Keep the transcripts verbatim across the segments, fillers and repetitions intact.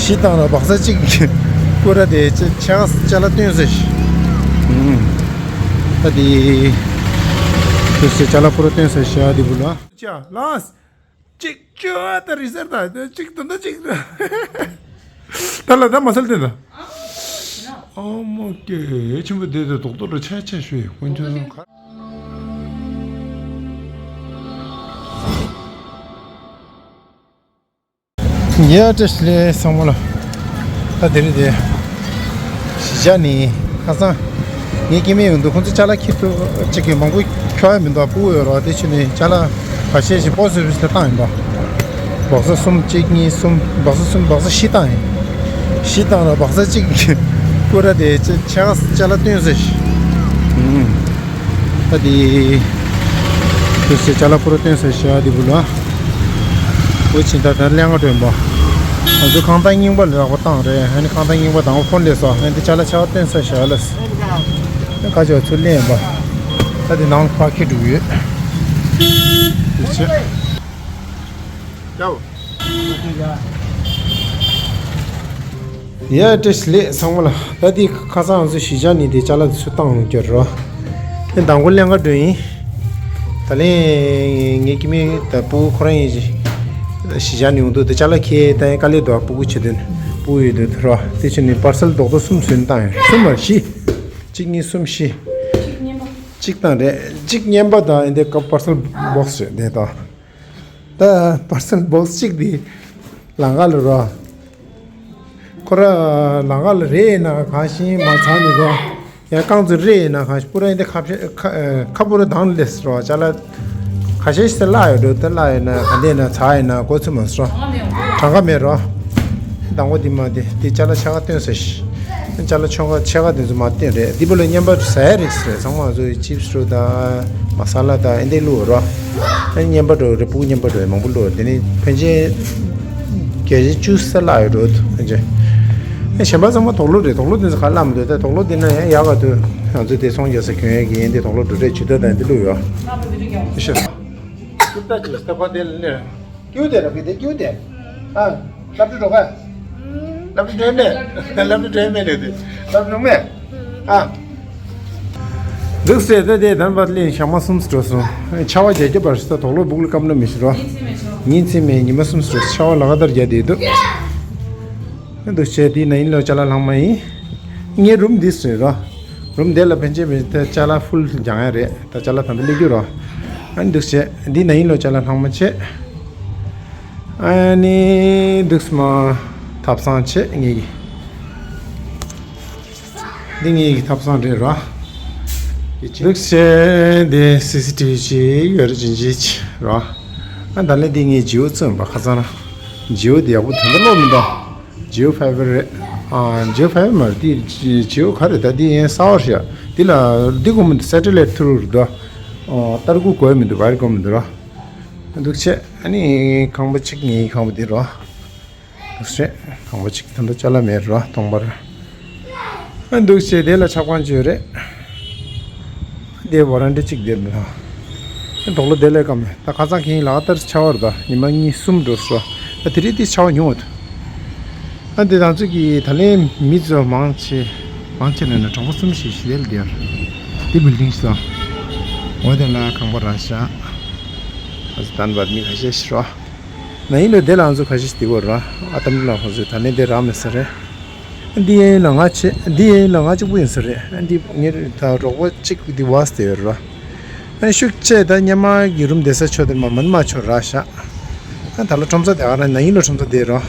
ཅི་བཏང་ན་སྦག་ས་གཅིག་ཀུ་ར་དེ་ཅ་ཅ་ཅ་ལག་སྟོན་ས་ཤི། ད་དེ་དེ་ཅ་ལག་ཀུ་ར་སྟོན་ས་ཤི་ཨ་དེ་བུ་ལ། ཅ་ལགས། གཅིག་ཅོ་ཨ་ད་རི་སར་ད་གཅིག་ད་ད་གཅིག་ད་ལ་ད་མ་སལ་དེ་ད། ཨ་མ་ཀེ་ཆེན་པོ་དེ་དེ་རྡོག་རྡོག་རེ་ཆ་ཆ་ཤོད་དཀོན་མཆོག་གསུམ་ག། ཡ་བཀྲ་ཤིས་བདེ་ལེགས་ཚང་མ་ལ། ད་དེ་རིང་དེ་གཞིས་ཆགས་ནས་ཁ་སང་ངའི་སྐྱེ་དམན་ཡོང་དུས་ཁོང་ཚོ་ཅ་ལག་ཁྱེར་ཐུབ་ཅིག་གི་མང་པོ་ཁྱོ་ཡ་མི་འདུག་ཕྲུ་གུ་ཡོད་རོགས་དེ་ཕྱིན་ནས་ཅ་ལག་ཁ་ཤས་ཤིག་པོ་སི་ཨོ་ཕི་སི་ལ་བཏང་ཡིན་པ། སྦག་ས་གསུམ་གཅིག་གཉིས་གསུམ་སྦག་ས་གསུམ་སྦག་ས་བཞི་བཏང་ཡིན། བཞི་བཏང་ལ་སྦག་ས་གཅིག་ཀུ་ར་དེ་ཅ་ཅ་ཅ་ལག་སྟོན་ས་ཤི། ད་དེ་དེ་ཅ་ལག་ཀུ་ར་སྟོན་ས་ཤི་ཨ་དེ་བུ་ལ། འོ་ཕྱིན་ད་ད་ལན་ག་སྒྲོན་པ། ང་ཚོ་ཁང་ཐང་རྙིང་པ་ལ་ལག་པ་བཏང་རེད་ཨ་ནི་ཁང་ཐང་རྙིང་པ་དང་པོ་ཕོན་ལས་སོ་ཨ་ནི་དེ་ཅ་ལག་ཆ་བ་སྟོན་ས་ཤི་ཨ་ལ། ཁ་ཆེ་བ་ཚུར་ལེན་པ། ད་དེ་ནང་ལ་ཕར་ཁྱེར་འགྲོ་གི་ཡོད། དེ་ཕྱིན། ཡ་བཀྲ་ཤིས་བདེ་ལེགས་ཚང་མ་ལ། ད་དེ་ཁ་སང་ང་ཚོ་གཞིས་ཆགས་ནས་དེ་ཅ་ལག་དེ་ཚུར་བཏང་ཡོང་རྒྱུ་རེད། དེ་མདང་དགོང་ལན་ག་སྒྲོན་ཡིན། ད་ལན་ངའི་སྐྱེ་དམན་ད་ཕྲུ་གུ་ཁོ་རང་ཡིན་གཞིས་ཆགས་ནས་ཡོང་དུས་དེ་ཅ་ལག་ཁྱེར་ད་ཡིན་དཀའ་ལས་འདུག་ཕྲུ་གུ་བྱེད་དོན་ཕྲུ་གུ་ཡོད་དུས་རེད་དེ་ཕྱིན་ནས་པར་སལ་རྡོག་རྡོག་གསུམ་བཟོས་ནས་བཏང་ཡོད་གསུམ་མ་བཞི། གཅིག་གཉིས་གསུམ་བཞི། གཅིག་བཏང་རེད་གཅིག་རྔན་པ་དང་ཡིན་དེ་ཀ་པར་སལ་སྦོག་སི་རེད་དེ་དང་། ད་པར་སེལ་སྦོག་སི་གཅིག་དེ་ལམ་ཁ་ལ་རོ། ཁོ་ར་ལམ་ཁ་ལ་རེད་ན་གང་ཤེས་མ་ཚང་ནི་རོ། ཡང་རྐང་ཚོ་རེད་ན་གང་ཤེས་པུ་ར་ཡིན་དེ་ཁ་ཁ་ཁ་པུ་ར་དང་ལས་རོ་ཅ་ལག་ཁ་ཤས་ཤིག་བརླག་ཡོད་འགྲོ་དེ་བརླག་ཡོད་ན་ག་འདྲས་ན་ཚ་ཡོད་ན་གོ་ཚོད་མ་སོ། གྲངས་ཀ་མེད་རོ། དང་པོ་དེ་མ་དེ་དེ་ཅ་ལག་ཆ་ག་སྟོན་ས་ཤི། ཅ་ལག་ཆོ་ག་ཆ་ག་དེ་ཚོ་མ་སྟོན་རེད་འདི་པོ་ལ་བརྙན་པར་ཟ་ཡ་རིགས་རེད་ཚང་མ་ཚོ་ཅིབ་སི་རུ་དང་མ་ས་ལ་དང་ཨེ་འདྲས་བླུགས་རོ། ཨེ་བརྙན་པར་འགྲོ་རེད་ཕྲུ་གུ་བརྙན་པར་འགྲོ་ཡ་མང་པོ་བླུགས་རེད་དེ་ནི་ཕན་ཆད་བརྒྱ་ཆ་བཅུ་ས་བརླག་ཡོད་འགྲོ་ཕན་ཆད། ཨེ་གཞན་པ་ཚང་མ་དོག་ལོ་རེད་དོག་ལོ་དེ་ཚོ་ག་བརླག་མི་འདུག་ད་དོག་ལོ་དེ་ན་ཡང་ཡག་ག་དུ་ང་ཚོ་དེ་ཚོང་རྒྱག་ས་གྱོན་ཡ་གི་ཨེ་འདྲས་དོག་ལོ་འགྲོ་རེད་ཇུ་ད་དང་ཨེ་འདྲས་བླུགས་ཡོད། ཤ། ཀུར་ཏ་ཅིག་སྟབས་ཀ་དེ་ལ་སླེབས། ཀྱུ་དེ་ར་བི་དེ་ཀྱུ་དེ། ཨ། སློབ་ཕྲུག་འགྲོ་ག་སློབ་ཕྲུག་འགྲོ་མེད། སློབ་ཕྲུག་འགྲོ་མེད་རེད་དེ། སློབ་ཕྲུག་མེད། ཨ། འདུག་སེ་ད་དེ་དམ་པ་ལེན་ཞག་མ་གསུམ་འགྲོ་སོང་། ཆར་པ་རྒྱག་རྒྱག་པར་ཞིག་ད་དོག་ལོ་སྦུག་ལ་སྐམ་ན་མི་ཤི་རོ། ཉིན་མཚན་མེད་ཉི་མ་གསུམ་འགྲོ་ཆར་པ་ལ་ག་ལྟར་རྒྱག་བསྡད་འདུག་འདུག་སེ་དེ་ན་ཡིན་ལོ་ཅ་ལག་ལྷག་མ་ཡིན། ངའི་རུམ་འདི་སུ་རེད་རོ། རུམ་དེ་ལ་ཕན་ཆད་ཕན་ཆད་ཅ་ལག་ཕུལ་རྒྱང་ཡ་རེད་ད་ཅ་ལག་ད་འདི་སླེབས་རྒྱུ་རོ། ཨ་ནི་འདུག་སེ་འདི་ན་ཡིན་ལོ་ཅ་ལག་ལྷག་མ་བྱས། ཨ་ནི་འདུག་སེ་མ་ཐབ་ཚང་བྱས་ངེད་ཀྱི། འདི་ངེད་ཀྱི་ཐབ་ཚང་རེད་རོ། འདུག་སེ་འདི་སི་སི་ཊི་བི་ཅིག་ཡོད་རེད་ཅིག་ཅིག་རོ། ཨ་ད་ལན་འདི་ངས་ཇིའོ་བཙོན་པ་ཁ་ཚང་ར། ཇིའོ་འདི་ཡག་པོ་དོན་དུ་ཀློག་མི་འདུག་ཇིའོ་ཕའི་བར་རེད། ཨ་ཇིའོ་ཕའི་བར་མ་རེད་འདི་ཇིའོ་ག་རེད་ད་འདི་ཡན་གསར་པ་རེད། འདི་ལ་འདི་གོ་མི་འདུག་སེ་ཊི་ལའིཊ་ཐུ་རུ་རེད་དོ། ཨོ་ཏར་ཀུ་གོ་མི་འདུག་བར་གོ་མི་འདུག་རོ། འདུག་སེ་ཨ་ནི་ཁང་པ་གཅིག་ངའི་ཁང་པ་འདི་རོ། འདུག་སེ་ཁང་པ་གཅིག་ད་ལྟ་ཅ་ལག་མེད་རོ་སྟོང་པར། ཨ་འདུག་སེ་དེ་ལ་ཆབ་ཁང་ཅིག་ཡོད་རེད། དེ་བ་རན་ཌ་གཅིག་དེ་མི་ལ། དོག་ལོ་དེ་ལས་ཀ་མེད་ད་ཁ་སང་ཁེ་ཡིན་ལག་བསྟར་ཆར་པ་རེད་ད་ཉི་མ་གཉིས་གསུམ་འགྲོ་སོ། ད་དེ་རིང་དེ་ཆར་པ་ཉུང་བ་འདུག་ཨ་འདི་ང་ཚོ་གི་ད་ལན་མི་ཚོ་མང་ཆེ། མང་ཆེ་ལས་ན་གྲོགས་པོ་གསུམ་བཞི་ཞིག་དེ་ལ་བསྡད་ཡོད་རེད། དེ་བིལ་ཌིང་ཞིག་དང་། འོ་དེ་ལ་ཁང་པ་རག་ཤག་ཨ་ཙི་དན་བར་མི་ཁ་ཤས་ཤིག་རོ། ན་ཡིན་ལོ་དེ་ལ་ང་ཚོ་ཁ་ཤས་ཤིག་དེ་གོ་རོ། ཨ་དམ་ལ་ཁོ་ཚོས་ད་ལན་དེ་རག་མེད་ས་རེད། འདི་ཡན་ལ་ང་ཆེ་འདི་ཡན་ལ་ང་གཅིག་པུ་ཡིན་ས་རེད། འདི་ངེད་ད་རོགས་པ་གཅིག་འདི་བ་སྟེ་ཡོད་རོ། ཨ་ཤུགས་ཆེ་ད་སྙེ་མ་གི་རུམ་བསྡད་ས་ཆོག་དེ་མ་མ་ནི་མ་ཆོག་ར་ཤག་ཨ་ད་ལོ་ཁྲོམ་ས་དེ་ཨ་ར་ན་ཡིན་ལོ་ཁྲོམ་ས་དེ་རོ།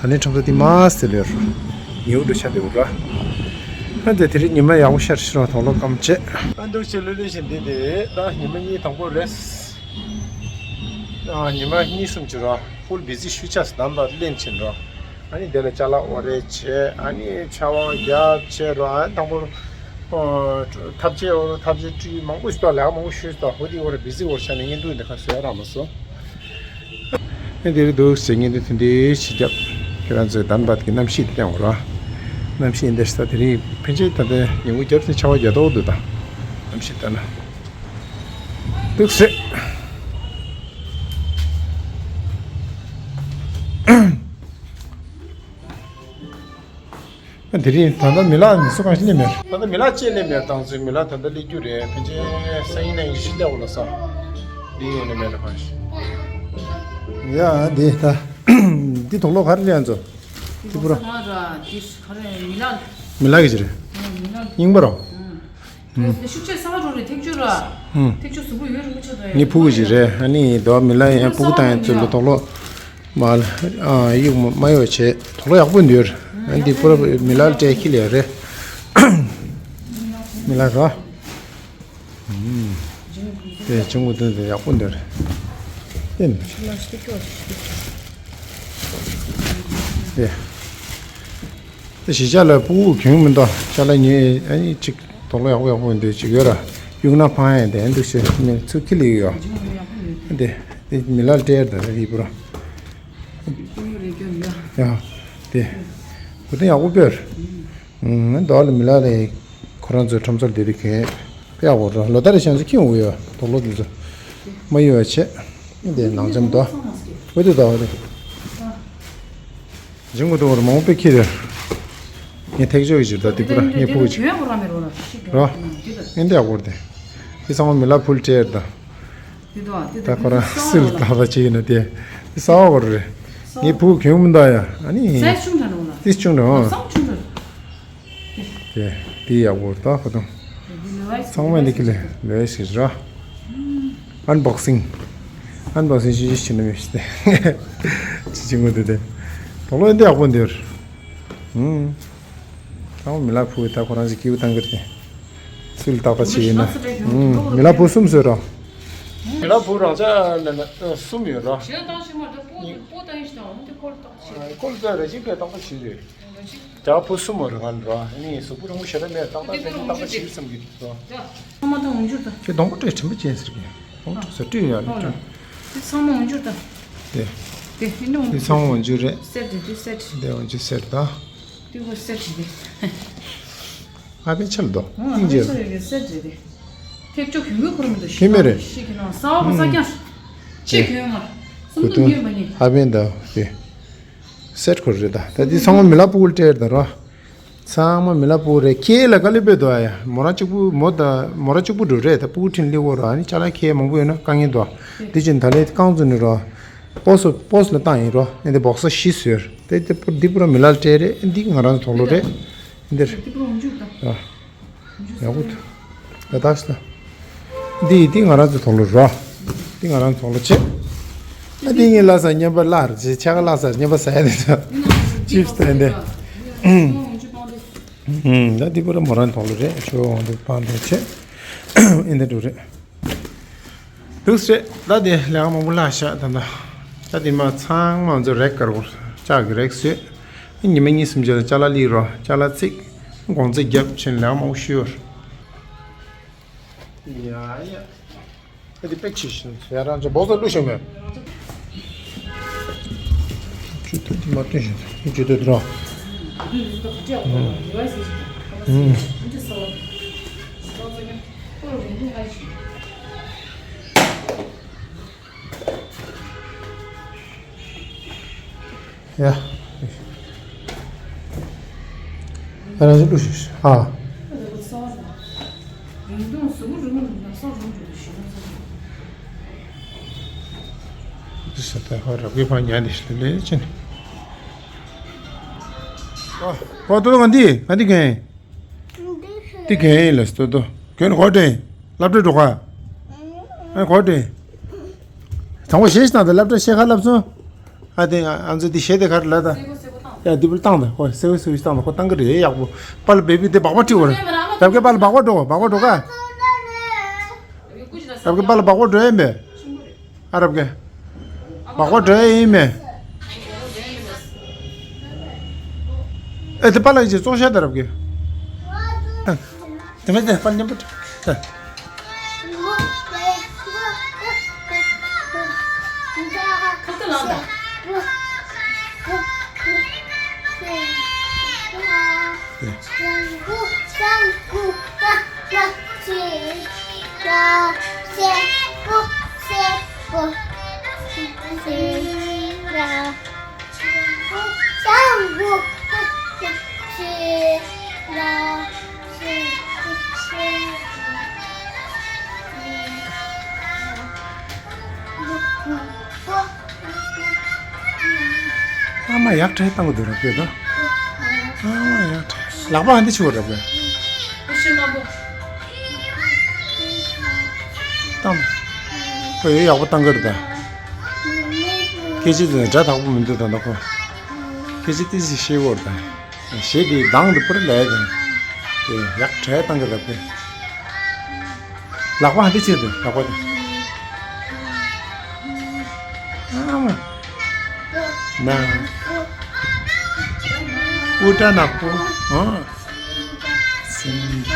ད་ནི་ཁྲོམ་ས་དེ་མ་སྟེ་ལོས་རོ། ཉེའུ་འགྲོ་ཤ་དེ་འུར་རོ། ཨ་དེ་དེ་རིང་ཉི་མ་ཡག་པོ་ཤར་ཤི་རོ་དོག་ལོ་སྐམ་ཆེ། ཨ་འདུག་ཆེ་ལོས་ལོས་བཞིན་དེ་དེ་ད་ཉི་མ་གཉིས་དང་པོ་རེད། ཨ་ཉི་མ་གཉིས་གསུམ་ཅི་རོ་ཧུལ་བི་ཟི་ཤུ་ཆ་སི་དམ་པ་ལེན་ཕྱིན་རོ། ཨ་ནི་དེ་ལ་ཅ་ལག་འོ་རེ་བྱས་ཨ་ནི་ཆར་པ་རྒྱབ་བྱས་རོ་ཨ་ནི་དང་པོ། ཨོ། ཐབ་ཆས་འོ་རོ་ཐབ་ཆས་བཀྲུས་མང་པོ་ཞིག་ཏོ་ལས་ཀ་མང་པོ་ཞུས་ཏོ་ཧོ་དི་འོ་རེ་བི་ཟི་འོ་རེ་ཆ་ནས་བརྙན་ཐུང་འདི་ཁ་བཟོས་རག་མ་སོང་། ཨ་དེ་རེད་འདུག་ཟེར་བརྙན་ཐུང་དེ་འདྲའི་ཞིག་བརྒྱབ། ཁྱེད་རང་ཚོས་དམ་པ་གི་གནམ་གཤིས་དེ་སྟོན་རོགས། གནམ་གཤིས་འདི་ས་དེ་རིང་ཕན་ཆད་ད་ལྟ་ཉིན་གུང་རྒྱབ་ནས་ཆར་པ་རྒྱག་མདོག་འདུག་ད། གནམ་གཤིས་ལྟར་ན། འདུག་ཟེར། དེ་རིང་ད་ལྟ་མི་ལག་མི་སུ་གང་ཞིག་སླེབས་མེད། ད་ལྟ་མི་ལག་ཅེས་སླེབས་མེད། དང་ཚོད་མི་ལག་ད་ལྟ་སླེབས་རྒྱུ་རེད། ཕལ་ཆེར་སང་ཉིན་གནངས་ཉིན་ཞིག་སླེབས་འོ་ལ་ས། འདི་ཡོད་ནི་མེད་ན་གང་ཞིག་ཡ་འདི་ད་འདི་དོག་ལོག་ག་རེ་རེད་ང་ཚོ། འདི་པུ་ར། འདི་ག་རེ་མི་ལག་མི་ལག་གི་ཅི་རེད། མི་ལག་རྙིང་པ་རོ། ཤུགས་ཆེ་ས་འགྲོ་རེད་ཐེག་ཆུ་ར། ཐེག་ཆུ་གཟུགས་པོ་ཡོད་རིན་པོ་ཆེ་དང་ངའི་ཕྲུ་གུ་ཞིག་རེད། ཨ་ནི་དོ་མི་ལ་ཡང་ཕྲུ་གུ་དང་ཡང་ཚུལ་ལ་དོག་ལོ་མ་ལ་ཨ་གཡུག་མ་མ་ཡོད་བྱས་དོག་ལོ་ཡག་པོ་འདུག་ཨ་འདི་པུ་ར་མི་ལ་སྤྲད་ཁྱི་ལས་རེད། མི་ལ་རོ། དེ་ཆུང་ངུ་དོན་དེ་ཡག་པོ་འདུག་དེ་ནི་དེ། དེ་གཞིས་ཆགས་ལ་ཕྲུ་གུ་གྱོན་མི་འདུག་ཅ་ལག་ཉོས་ཨ་ནི་གཅིག་དོག་ལོ་ཡག་པོ་ཡག་པོ་འདི་གཅིག་ཡོད་ར། གཡུག་ན་ཕང་ཡ་དེ་འདུག་ཞེས་མི་ཚུར་ཁྱི་ལི་ཡོད། དེ་དེ་མི་ལ་སྤྲད་ད་རེད་པུ་ར། ཡ་དེ་གོ་དོན་ཡག་པོ་པོ་ཡོད། ཨུམ་དོ་ལ་མི་ལ་རེ་ཁོ་རང་ཚོའི་ཁྲོམ་སར་དེ་རིགས་གས་དཔེ་ཡག་པོ་ར། ལོ་ལྟར་རེ་ཤང་ཚོ་ཁྱི་འུ་ཡོད་དོག་ལོ་དེ་ཚོ་མ་ཡོད་བྱས་དེ་ནང་འཇམ་དོ་བོད་དུ་དོ་རེད། ཇིང་གུ་དུ་བར་མང་པོ་ཁྱི་རེད། ངས་ཐེག་ཆོས་ཀྱི་ཇིར་དོ་དེ་པུ་ར་ངས་ཕུ་གུ་ཅིག་རོ། ཨེ་འདི་ཡག་པོ་རེད་དེ། དེ་ཚང་མ་མི་ལ་ཕུལ་སྤྲད་དོ། དེ་དོ་དེ་ད་ཁོ་རང་སིལ་ཏག་ཏག་བྱེད་ཡིན་ན་དེ་དེ་གསར་བ་རེད། ངས་ཕུ་གུ་གྱོན་མི་འདུག་ཡ། ཨ་ནི་སའི་ཆུང་དྲགས་འགྲོ་ལ་དེ་ཆུང་དྲགས་ཨང་། སའི་ཆུང་དྲགས། དེ་དེ་ཡག་པོ་ད་ཁོ་དང་། ཚང་མ་འདི་ཁི་ལས་ལས་ཞིག་ར། ཨན་བོག་སིང་། ཨན་བོག་སིང་ཞིག་ཞིག་བྱེད་ན་མི་ཤེས་ཏེ། ཅི་ཅི་ངོ་དེ་དེ། དོག་ལོ་འདི་ཡག་པོ་འདིར། ཨུམ། ཚང་མ་མི་ལ་ཕུ་ད་ཁོ་རང་ཞིག་ཀིའུ་བཏང་གི་རེད། སུལ་ཏག་ཏག་བྱེད་ཡིན་ན། ཨུམ། མི་ལ་ཕུ་གསུམ་བཟོས་ར། མི་ལ་ཕུ་རང་ཅག་ལ་ན་གསུམ་ཡོད་ར། ཞེ་དྲག་ཞིག་མ་རེད། སྤོ་སྤོ་ཏང་ཡིན་ཞིག་དང་འོང་དེ་ཁོ་ལ་ཏག་ཏག་བྱེད་རེད། ཁོ་ལ་ད་རེ་ཅིག་པས་ཏག་ཏག་བྱེད་རེད། རྒྱ་ཕུ་སུ་མོ་རེ་ང་ར་ནི་གཟུགས་པོ་རིང་པོ་ཞེ་དྲག་མེད་ཏག་ཏག་ཅན་གྱི་ཏག་ཏག་བྱེད་བསམ་གྱི་འདུག་ཚང་མ་ད་འོང་འཇུར་ད། ཁྱེད་སྡོང་པོ་སྤྲད་དྲན་པ་ཅན་ཟེར་གྱི། སྡོང་པོ་སྤྲད་ཟེར་སྤྲད་ཡ་ལ་སྤྲད། དེ་ཚང་མ་འོང་འཇུར་ད། དེ། དེ་ཡིན་འོང་དེ་ཚང་མ་འོང་འཇུར་རེད། སེར་དེ་དེ་སེར། དེ་འོང་འཇུར་སེར་ད། དེ་གོ་སེར་དེ། ཨ་ཕའི་ཆ་ལ་དོ། ཨ་ཕའི་ཆ་ལ་ཡོད་སེར་དེ་དེ། ཐེག་ཆོ་གྱོན་གྱོན་ཁོ་རང་མི་འདུག་ཤི་མེ་རེད། ཤི་གི་ན་ས་བ་ས་ཀྱང་། ཅི་གྱོན་ང་། སུམ་དུ་ཉོས་མ་ཉེས། ཨ་ཕའི་ད་དེ། སེར་ཁོ་རེད་ད། ད་འདི་ཚང་མ་མི་ལ་ཕུག་ལ་སྤྲད་ད་རོ། ཚང་མ་མི་ལ་ཕུག་རེད། ཁྱེད་ལ་དཀའ་ལས་པས་དོ་ཡ། མོ་རང་གཅིག་པུ་མོ་ད་མོ་རང་གཅིག་པུ་འགྲོ་རེད། ད་ཕུག་ཁྲིན་ལི་འོ་རོ། ཨ་ནི་ཅ་ལག་ཁྱེད་མང་པོ་ཡོད་ན་དཀའ་ངལ་དོ། འདི་ཅིན་ད་ལས་རྐང་བཙུགས་ནི་རོ། པོ་སི་པོ་སི་ལ་བཏང་ཡིན་རོ། ཨ་འདི་སྦོག་ས་བཞི་བཟོས། དེ་དེ་འདི་ཕུ་ར་མི་ལ་ལ་སྤྲད་རེད། འདི་ང་རང་ཚོ་དོག་ལོ་རེད། འདིར། ཡག་པོ་འདུག་ད་ད་ཤི་ད། འདི་འདི་ང་རང་ཚོ་དོག་ལོ་རོ། འདི་ང་རང་ཚོ་དོག་ལོ་ཆེ། ཨ་འདི་ངའི་ལ་ས་ཉན་པ་ལ་རེད་ཆེ་ཆ་ག་ལ་ས་ཉན་པ་ཟ་ཡ་དེ་ཚོ། ཅིབ་སི་དེ་འདི། ད་འདི་པུ་ར་མོ་རང་དོག་ལོ་རེད། ཆོ་འོང་འདུག་པང་དེ་ཆེ། ཨིན་དེ་འགྲོ་རེད། འདུག་སེ་ད་དེ་ལས་ཀ་མང་པོ་ལྷག་ཤག་ད་ད། ད་དེ་མ་ཚང་མ་ཚོ་རེག་དཀར་པོ་ལྕགས་ཀྱི་རེག་བཟོས། ཉི་མ་གཉིས་གསུམ་རྗེས་ལ་ཅ་ལག་སླེབས་རོ། ཅ་ལག་བརྩིགས། གོང་ཚད་བརྒྱབ་ཕྱིན་ལས་ཀ་མང་པོ་ཤོར། ཡ་ཡ། ད་དེ་པེག་བྱེད་བཞིན་ཡ་རང་ཚོ་སྦོག་ས་བླུགས་བཞིན་མེད། ཅུ་ཏུ་དེ་མ་སྟོན་བཞིན་ཅུ་ཏུ་དེ་རོ། ཡ། ཨ་རང་ཞིག་ལུས་ཤིག་ཨ། ས་ད་ཧོ་རབ་གི་ཕ་ཉ་ནི་ཤི་ལེ་ཅན། ཨ། ཧོ་ཏོ་ང་འདི་ང་འདི་གན། འདི་གན་ལ་སྟོད་དོ། གན་གོ་དྲན། སློབ་གྲྭ་འགྲོ་ག་ཨ་གོ་དྲན། དང་པོ་ཞེས་དང་དེ་སློབ་གྲྭ་ཤེས་ཁ་སློབ་སོང་། ཨ་དེ་ང་ཨ་ཚོ་དེ་ཤེས་དེ་གར་ལ་ད། ཡ་དེ་བུ་བཏང་ད་ཁོ་སེ་བུ་སེ་བུ་བཏང་ད་ཁོ་བཏང་གི་རེད་ཡག་པོ། པ་ལ་བེ་བི་དེ་སྦག་པ་ཁྲིད་བར། རབ་གེ་པ་ལ་སྦག་པ་འགྲོ་སྦག་པ་འགྲོ་ག་རབ་གེ་པ་ལ་སྦག་པ་འགྲོ་ཡ་མེད། ཨ་རབ་གེ། སྦག་པ་འགྲོ་ཡ་ཡིན་མེད། ཨེ་དེ་པ་ལགས་ཀྱིས་བཙོང་ཤ་དང་རབ་གེ། དེ་མེད་དེ་པ་མཉམ་པོ་དེ། ཡག་ཁྲལ་བཏང་གི་འདུག་ར་སྐད་དང་། ཨ་ཡག་ཁྲལ། ལག་པ་འདི་ཆུ་བར་ར་སྐད་བཏང་། ཁོ་ཡོད་ཡག་པོ་བཏང་གི་རེད་ད། སྐད་ཆ་དེ་སྒྲ་དག་པོ་མི་འདུག་ད་ལྟ་ཁོ། སྐད་ཆ་ཏི་སི་ཤེས་གོ་རེད་ད། གཞས་དེ་གདངས་དེ་པུར་ལས་ཀྱང་དེ་ཡག་ཁྲལ་བཏང་གི་ར་སྐད། ལག་པ་འདི་བྱེད་དུ་ལག་པ་དེ། ཨ་མ། ན། ཨུ་ཏྲ་ནག་པོ། ཨ། སིང་ག་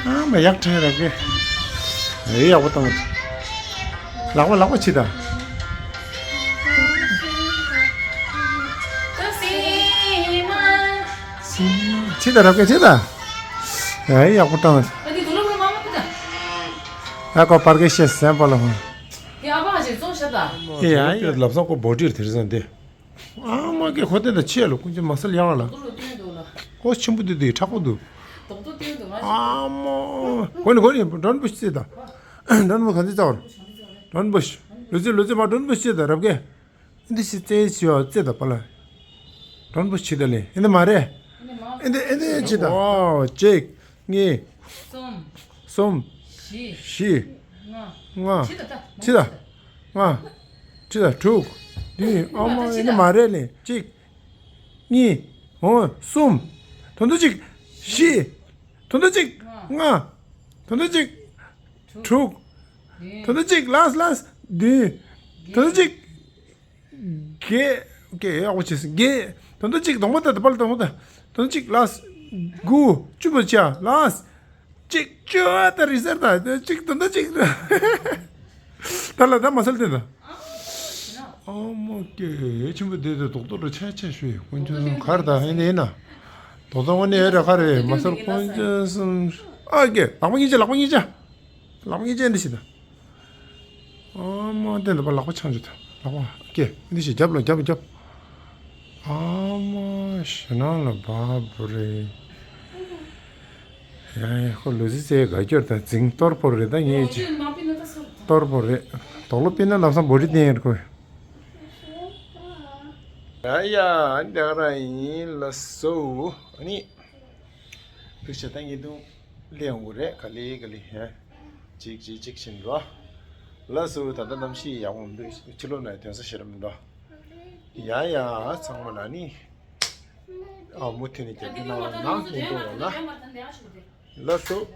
ཨ་མ་ཡག་ཕྲན་རབ་གེ། ཨེ་ཡག་པོ་བཏང་། ལག་པ་ལག་པ་ཕྱི་དང་། ཕྱི་དང་རབ་གེ་ཕྱི་དང་། ཨེ་ཡག་པོ་བཏང་། ཨ་ཁོ་པར་གེ་ཤེས་སེམས་པ་ལ་ཧོ། ཨེ་ཡ་ལབ་སང་ཁོ་བོ་ཏིར་དེར་སང་དེ། ཨ་མ་ཀེ་ཁོ་དེ་ད་ཆེ་ལོ་ཀུན་ཅི་མ་སལ་ཡང་ལ། ཨོ་ཆེན་པོ་དེ་དེ་དྲག་པོ་འདུག་ཨ་མ། གོ་ནི་གོ་ནི་ཌོན་བུཤ་ཙེ་ད། ཌོན་བུཤ་ག་ཚི་ཙའོ། ཌོན་བུཤ། ལུ་ཙི་ལུ་ཙི་མ་ཌོན་བུཤ་ཙེ་ད་རབ་གེ། འདི་ཤི་ཙེ་ཤི་ཡོ་ཙེ་ད་པ་ལ། ཌོན་བུཤ་ཆི་ད་ལེ་འདི་མ་རེད། འདི་འདི་ཆི་ད། ཨོ་གཅིག་གཉིས། གསུམ། གསུམ། བཞི། བཞི། ལྔ། ལྔ། ཕྱི་ད་ལྟ། ཕྱི་ད། ལྔ། ཕྱི་ད་དྲུག་བདུན། ཨ་མ་ཕྱི་ད། ཨེ་ནི་མ་རེད་ལེ། གཅིག་གཉིས། འོ་གསུམ། དོན་དུ་གཅིག་བཞི། དོན་དུ་གཅིག་ལྔ། དོན་དུ་གཅིག་དྲུག་དོན་དུ་གཅིག་ལས་ལས་བདུན། དོན་དུ་གཅིག་བརྒྱད། བརྒྱད་ཡག་པོ་བྱས་སོང་། བརྒྱད། དོན་དུ་གཅིག་གདོང་པ་དང་དང་པོ་དང་། དོན་དུ་གཅིག་ལས། དགུ། བཅུ་པོ་ཆ་ལས། གཅིག་བཅུ་ད་རི་སར་ད་གཅིག་དོན་དུ་གཅིག་ད་ལ་ད་མ་སལ་དེ་ད། ཨ་མོ་ཀེ་ཆེན་པོ་དེ་དེ་རྡོག་རྡོག་རེ་ཆ་ཆ་ཞུས་ཀུན་ཆུ་གར་ད་ཨེ་ནས་ན། རྡོག་རྡོག་ནས་རེ་ཁ་རེ་མ་སལ་ཀུན་ཆུ་སུམ། ཨ་ཀེ་ལག་པ་གཉིས་ཆ་ལག་པ་གཉིས་ཆ། ལག་པ་གཉིས་ཅན་འདི་ཞིག་དང་། ཨ་མ་དེ་འདི་པ་ལག་པ་ཆང་ཆུ་དང་ལག་པ་ཀེ་འདི་ཞིག་རྒྱབ་ལ་རྒྱབ་རྒྱབ། ཨ་མ་ཞེ་ནང་ལ་བབ་རེད། ཡ་ཡ་ཁོ་ལུ་ཙི་ཙེ་དགའ་སྐྱོར་དང་འཛིང་གཏོར་པོ་རེད་ད་ངས་ཅི། གཏོར་པོ་རེད། དོག་ལོ་པི་ན་ལབ་སང་བོ་རི་ཏན་ཡར་ཁོ། ཡ་ཡ་འདི་ག་རང་ཡིན་ལ་སོ་ཨ་ནི། ཕིག་ཤ་ད་ངེས་དུང་ལེན་འོང་གི་རེད་ག་ལེ་ག་ལེ་ཧེ། ཅིག་ཅིག་ཅིག་བྱིན་རོ། ལགས་སོ་ད་ལྟ་གནམ་གཤིས་ཡག་པོ་མི་འདུག་ཕྱི་ལོགས་ནས་དོན་ས་ཤེས་ར་མི་འདུག་ཡ་ཡ་ཚང་མ་ལ་ནི། ཨ་མུ་མཐུད་ནས་རྒྱབ་སྐྱོར་གནང་རོགས་གནང་ཡིན་འགྲོ་རོགས་གནང་། ལགས་སོ།